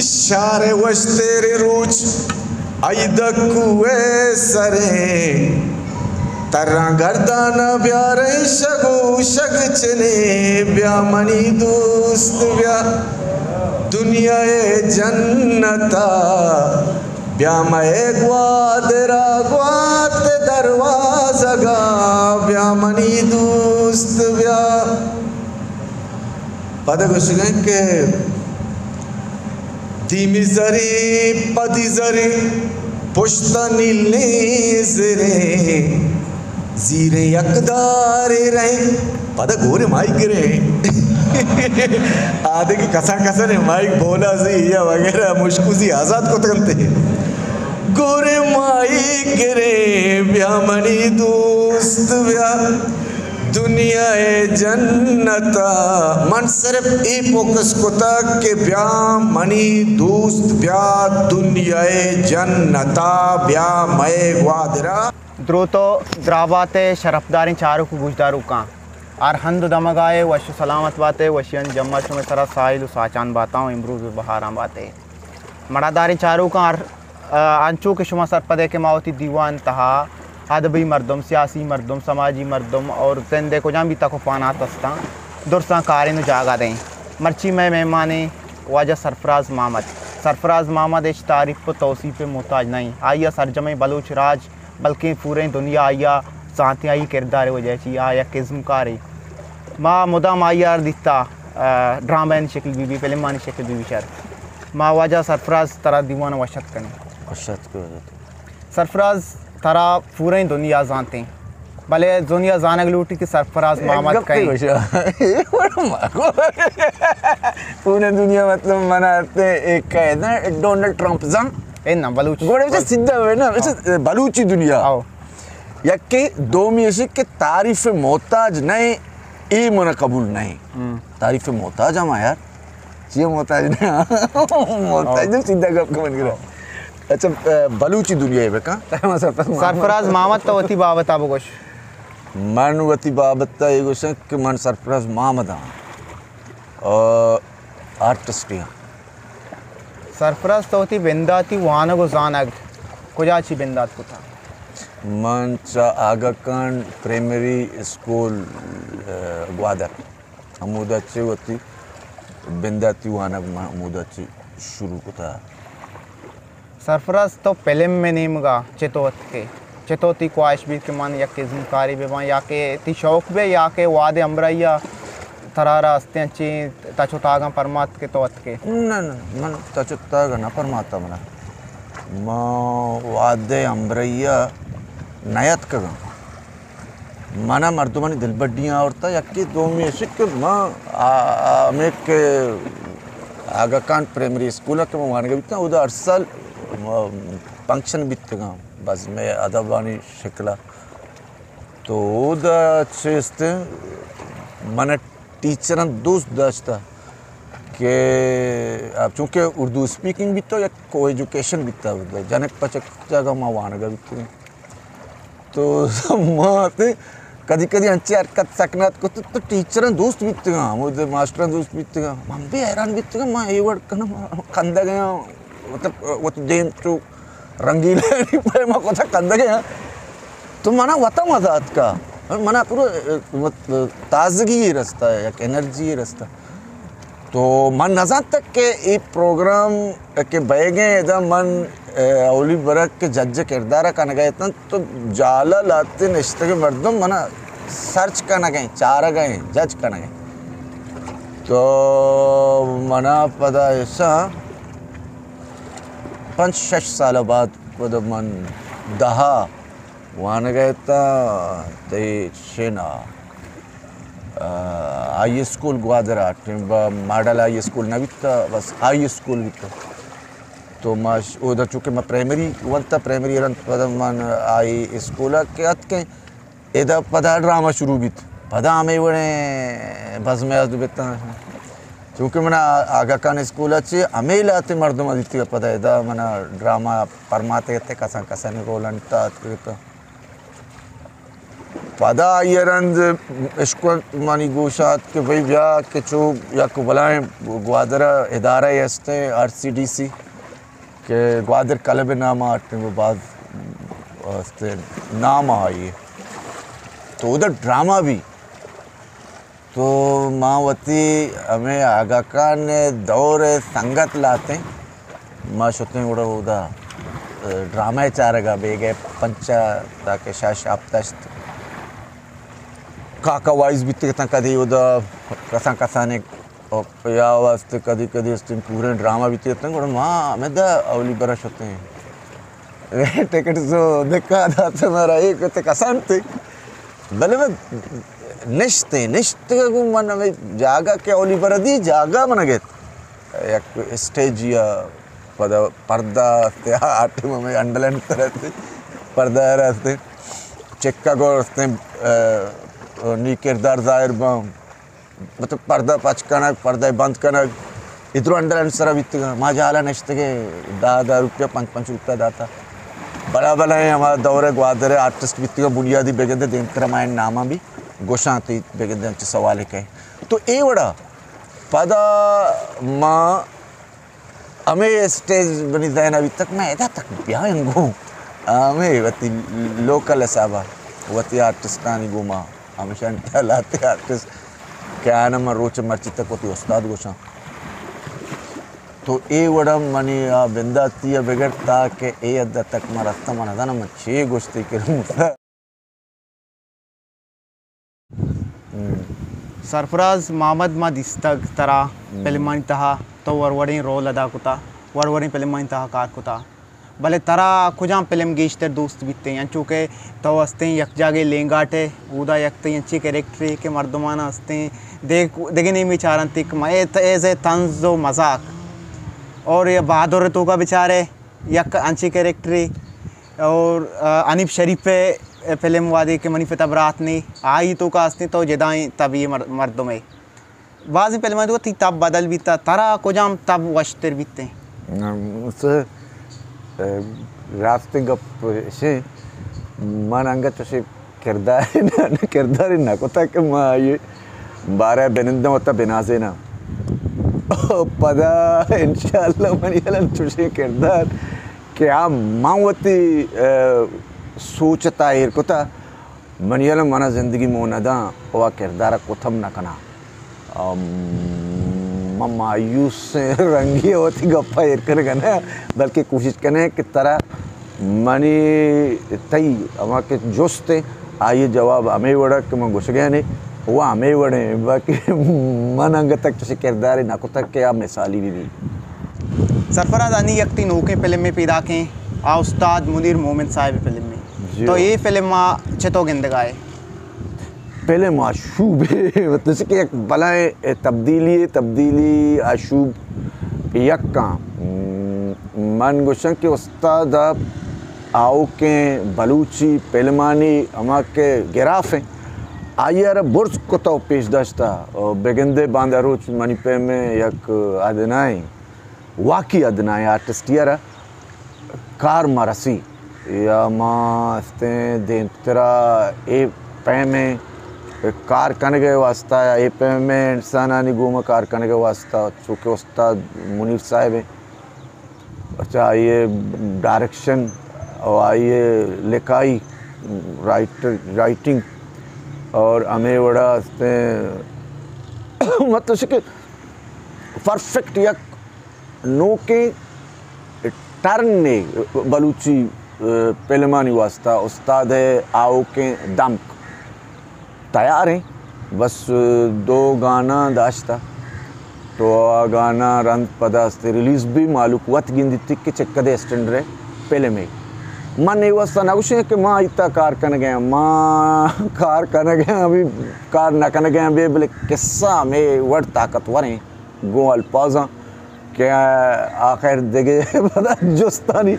شار وشتر روچ، ای دکوئے سریں، تراں گردان بیاریں، شگو شگ چنے، بیا منی دوست بیا، دنیائے جنتا، بیا مئے گوادرا، گوات دروازگا، بیا منی دوست بیا۔ پدا گوشگیں کہ دیمی زری، پدی زری، پشتا نیلیں زریں، زیریں یک دارے رہیں۔ پدا گورے مائک گریں۔ آدگہ کسان کسانیں مائک بولا زی یا وغیرہ مشکو زی آزاد کتگنتے۔ گورے مائک گریں، بیا منی دوست بیا۔ دنیائے جنتا۔ من صرف اے فوکس کتا کہ بیا منی دوست، بیا دنیائے جنتا، بیا مئے گوادرا۔ دروت و درابات شرفداریں چاروک و گوشداروکاں، ہر ہند و دمگائے وش و سلامت باتے، وشیانی جمع شمئے سرا ساہیل و ساچان باتاں و امروز و بہاراں باتے۔ مڑاداریں چاروکاں، ہر، آ، انچو کہ شما سرپدے کہ ما وتی دیوان تہا ادبی مردم، سیاسی مردم، سماجی مردم اور زند ء کجام بھی تک و پانات استاں، درساں کارین و جاگہ دیں۔ مرچی مئے مہمانیں واجہ سرفراز محمد۔ سرفراز محمد ہچ تعریف و توصیف ء محتاج نہ انت۔ آئی ء سرجمیں بلوچ راج بلکیں پوریں دنیا آئی ء زانتیں۔ آئی کردار ء وجہ چی آ یک ازمکارے۔ ما مدام آئی ء دیتا، آ، ڈرامہ آنی شکل بی بی، فلم آنی شکل بی بی شر۔ ما واجہ سرفراز ترا دیوان ء وش اتک کنیں۔ وش اتک۔ سرفراز ترا پوریں دنیا زانتیں، بلے دنیا زانگ لوٹی کہ سرفراز محمد گپے کئیں۔ گوشا۔ پوریں دنیا مطلب منا تے ایک کہے نا ڈونلڈ ٹرمپ زان۔ اے نا بلوچ۔ گوڑے وچ سیدھا ہوئے نا، وچ بلوچی دنیا۔ آؤ۔ یکے دومی اشی کہ تعریف محتاج نئے، اے منا قبول نئے۔ ہم۔ تعریف محتاج ہم یار۔ چیئے محتاج نئے؟ محتاج نئے، سیدھا گپ کمن کرا۔ اچھا، بلوچی دنیا ہے بکا۔ سرفراز محمد تو وتی بابتا بگوش۔ من وتی بابتا اے گوشاں کہ من سرفراز محمد ہاں۔ آ، آرٹسٹ ہاں۔ سرفراز تو وتی بنداتی وانگ و زانگ کجا چی بندات کتا؟ من چہ آگا کان پرائمری اسکول، آ، گوادر، ہمودا چہ وتی بنداتی وانگ من ہمودا چہ شروع کتا۔ سرفراز تو فلم ء نیمگا چتو اتکے؟ چتو تی خواہش بیت کہ من یک ازمکارے بباں، یا کہ تی شوق بے، یا کہ وہدے ہمراہی ء ترا را استیں انچیں تچ و تاگاں پرمات کہ تو اتکے؟ نہ، نہ، من تچ و تاگ نہ پرماتا منا۔ ما وہدے ہمراہی ء نیاتکگاں۔ منا مردمانی دلبڈیاں آورتا، یکے دومی اشی کہ ما آ، آ، ہمے کہ آگا کان پرائمری اسکول ء کہ ما وانگا بیتاں، اودا ہر سال، آ، فنکشن بیتگاں، بزم ادبانی شکل ء۔ تو اودا چیست من ٹیچراں دوست داشتا کہ آ، چونکہ اردو اسپیکنگ بیتا، یک کو ایجوکیشن بیتا، اودا جنک پچک جاگہ ما وانگا بیتگاں۔ تو ما تے کدی کدی انچیں حرکت سکنات کت تو ٹیچراں دوست بیتگاں، ہمود ماسٹراں دوست بیتگاں۔ من بھی حیران بیتگاں، من اے وڑ کنم کندگ آں، مطلب وت دیم چو رنگیلانی پیما کتا کندگ آں۔ تو منا وتا مزہ اتکا، منا پورا تازگی رستا، یک انرجی رستا۔ تو من نزانتگ کہ اے پروگرام کہ بئیگیں ادا من، اے، اولی برگ کہ جج کردار ء کنگ ء اتنت تو جال ء لہتے نشتگیں مردم منا سرچ کنگ ء، چارگ ء، جج کنگ ء۔ تو منا پدا ایشاں پنچ شش سال بعد پدا من دہا وانگ ء اتاں تئی شین ء، آ، ہائی اسکول گوادر ء، ٹیم با ماڈل ہائی اسکول نہ بیتا، بس ہائی اسکول بیتا۔ تو ما ش-، اودا چونکہ ما پرائمری ونتا، پرائمری رند پدا من ہائی اسکول ء کہ اتکیں، ادا پدا ڈرامہ شروع بیت، پدا ہمے وڑیں بزم ء ازدو بیتاں۔ چونکہ منا آگا کان اسکول ء چہ ہمے لہتے مردم ء دیتگ ء پدا ادا منا ڈرامہ پرمات ء کسان کسانی رول انت اتکگ اتاں۔ پدا آئی ءَ رند اشکت منی گوش ءَ ات کہ بھئی بیا کہ چو یک بلائیں گوادر ءَ ادارہ ئے استیں، آر سی ڈی سی، کہ گوادر کلب ءِ نام ءَ اٹیں، باز استیں نام آئی ءِ۔ تو ادا ڈرامہ بی۔ تو ما وتی ہمے آگا خان ءِ دور ءِ سنگت لہتیں، ما شتیں گڑا اودا، ڈرامہ ءِ چارگ ءَ بیگہ پنچ ءَ تاکہ شش ہپت ہشت کاکا وائز بیتگ اتاں، کدی اودا کسان کسانیں یا واسطے کدی کدی استیں پوریں ڈرامہ بیتگ اتاں، گڑا ما ہمدا اولی برا شتیں۔ ٹکٹ زو دکا دات مارا، اے کت کسان تے۔ بلے من نشتیں، نشتگ گوں من ہمے جاگہ کہ اولی برا دی، جاگہ من گت۔ یک اسٹیج یا پدا پردہ استے، آ ٹائم ہمے انڈلینڈ تر استے، پردہ ار استے، چکا گور استے، آ، نی کردار ظاہر باں۔ مطلب پردہ پچ کنگ، پردہ بند کنگ، ادرو انڈلینڈ سرا بیتگاں۔ ما جالا نشتگیں، دہ دہ روپیہ، پنچ پنچ روپیہ داتا۔ بلا بلا ہیں ہما دور گوادر آرٹسٹ بیتگاں، بنیادی بگندے دیمتر ہمائیں ناماں بھی گوشاں تی بگندے انچ سوال کہیں۔ تو اے وڑا پدا ما ہمے اسٹیج منی ذہن ءَ بیتگ، من ادا تک بیاں گوں ہمے وتی لوکل حساب ءَ، وتی آرٹسٹانی گوما، ہمیشانی تہا لہتے آرٹسٹ کہ آیاں من روچ مرچی تک وتی استاد گوشاں۔ تو اے وڑا منی آ بنداتی ءَ بگر تا کہ اے حد ءَ تک من رستہ، من نزاناں من چے گوشتے کہ سرفراز محمد، ما دیستگ ترا، ہم۔ فلمانی تہا تو وڑ وڑیں رول ادا کتا، وڑ وڑیں فلمانی تہا کار کتا، بلے ترا کجام فلم گیشتر دوست بیتیں؟ انچو کہ تو استیں یک جاگے لینگاٹے، اودا یک تئی انچیں کریکٹرے کہ مردمانا استیں دگ-، دگہ نیمے چارنت کہ ما اے ت-، ایز اے طنز و مذاق، اور یہ بہادر توکا بچارے یک انچیں کریکٹرے، اور، آ، حنیف شریف ءِ فلم وہدے کہ منی پت ءِ برات نے، آئی توکا استیں تو جدائیں تبی مر-، مردمے۔ بازیں فلمانی توکا تئی تب بدل بیتا، ترا کجام تب وشتر بیتیں؟ ہم، سے، اے، راستیں گپ اشیں، من انگت چوشیں کردارے نہ، کردارے نہ کتا کہ ما آئی بارہ بننداں وتا بنازیناں۔ پدا انشاءاللہ منی الان چوشیں کردار کہ آ من وتی، اے، سوچ ءِ تہا ایر کتا، منی الم منا زندگی مون نداں و آ کردار ءَ کت ہم نہ کناں۔ ام، من مایوسیں رنگی ءَ وتی گپ ءَ ایر کنگ ءَ نہ، بلکہ کوشش کنیں کہ ترا منی تئی ہما کہ جست ءَ آئی جواب ہمے وڑ ءَ کہ من گوشگ ءَ آں و ہمے وڑ ءَ، باقی من انگت تک چوشیں کردارے نہ کتگ کہ آ مثالی بہ بی۔ سرفراز، انی یک تئی نوکیں فلمے پیداکیں، آ استاد منیر مومن صاحب ءِ فلمے۔ جی۔ تو اے فلم ءَ چتو گندگ ءَ ئے؟ فلم آشوب ءَ، مطلب کہ یک بلائیں تبدیلی ءَ، تبدیلی آشوب یکاں۔ من گوشاں کہ استاد ءَ آؤکیں بلوچی فلمانی ہما کہ گراف ایں، آئی ءَ را برز کتا و پیش داشتا۔ و بگندے باندا روچ منی پیم ءَ یک ادنائیں، واقعی ادنائیں آرٹسٹے ءَ را کار ما رسی یا ما استیں دیمترا اے پیم ءَ کار کنگ ءِ واسطہ یا اے پیم ءَ انسانانی گوما کار کنگ ءِ واسطہ، چونکہ استاد منیر صاحب ایں، اچھا، آئی ءِ ڈائریکشن و آئی ءِ لکھائی، رائٹر، رائٹنگ اور ہمے وڑا استیں، مطلب کہ پرفیکٹ یک نوکیں ٹرنے بلوچی، اے، فلمانی واسطہ استاد ءِ آؤکیں دمک تیار ایں، بس دو گانا داشتہ، تو آ گانا رند پدا است ریلیز بی، مالوک وت گندیت کہ چکدے اسٹینڈرڈ ءِ فلمے۔ من اے واسطہ نہ گوشیں کہ ما ایتا کار کنگ ءَ آں، ما کار کنگ ءَ آں، ابھی کار نہ کنگ ءَ آں، بے بلے قصہ ہمے وڑ طاقتور ایں گوں الفاظاں کہ آخر دگہ پدا جستانی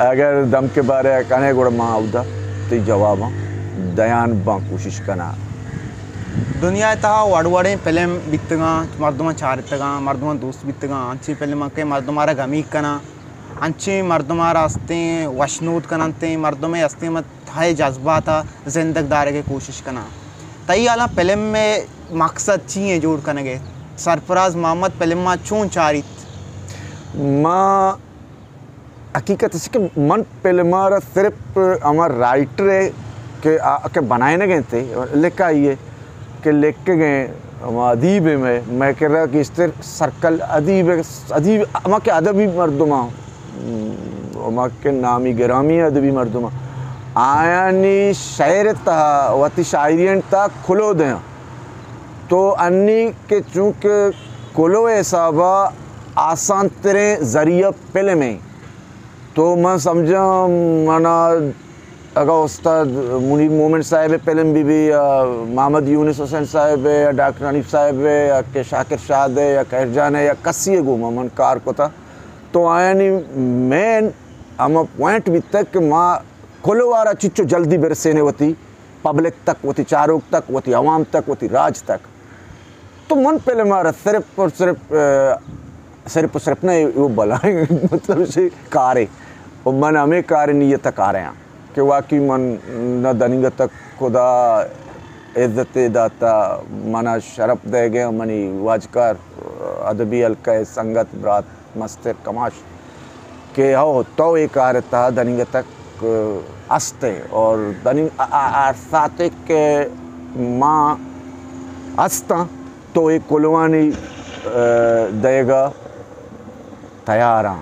اگر دمک ءِ بارے ءَ کنے گڑا ما اودا تئی جواباں دیان باں کوشش کناں۔ دنیا ءِ تہا وڑ وڑیں فلم بیتگاں، مردماں چارتگاں، مردماں دوست بیتگاں، انچیں فلماں کہ مردماں را گمیگ کناں، انچیں مردماں را استیں وشنود کننتیں، مردمے استیں ءِ جذبات ءَ زندگ دارگ ءِ کوشش کناں۔ تئی ہیالاں فلم ءِ مقصد چی ایں جوڑ کنگ ءِ؟ سرفراز محمد فلم ءَ چون چاریت؟ ما حقیقت اش کہ من فلم ءَ را صرف ہما رائٹر ءِ کہ آ، کہ بنائینگ ءَ انت، لکھائی ءِ کہ لکھگ ءَ ہما ادیب ءِ مئے، مئے کرا گیشتر سرکل ادیب ءِ، ادیب ہما کہ ادبی مردماں، ہما کہ نامی گرامی ادبی مردماں، آیانی شعر ءِ تہا، وتی شاعری ءِ تہا کلوہ دیاں۔ تو انی کہ چونکہ کلوہ ءِ حساب ءَ آسان تریں ذریعہ فلم ایں۔ تو من سمجھاں، منا اگاں استاد منیر مومن صاحب ءِ فلم بہ بی یا محمد یونس حسین صاحب ءِ یا ڈاکٹر حنیف صاحب ءِ یا کہ شاکر شاد ءِ یا قہر جان ءِ یا کسی ءِ گوما من کار کتا، تو آیانی مین ہما پوائنٹ بیتگ کہ ما کلوہ ءَ را چچو جلدی برسینے وتی پبلک تک، وتی چاروک تک، وتی عوام تک، وتی راج تک۔ تو من فلم ءَ را صرف اور صرف، آ، صرف اور صرف نہ، وہ بلائیں مطلب سے کارے۔ و من ہمیں کار نیت ءَ کارے ہاں کہ واقعی من نہ دننگ تک خدا عزت داتا، منا شرف دے گئے، منی واجکار ادبی حلقہ ءِ سنگت برات مستر کماش کہ ہو تو اے کار ءِ تہا دننگ تک است ئے اور دننگ آ، آ، آ ساعت کہ ما استاں تو اے کلوانی، آ، دئیگ ءَ تیار آں۔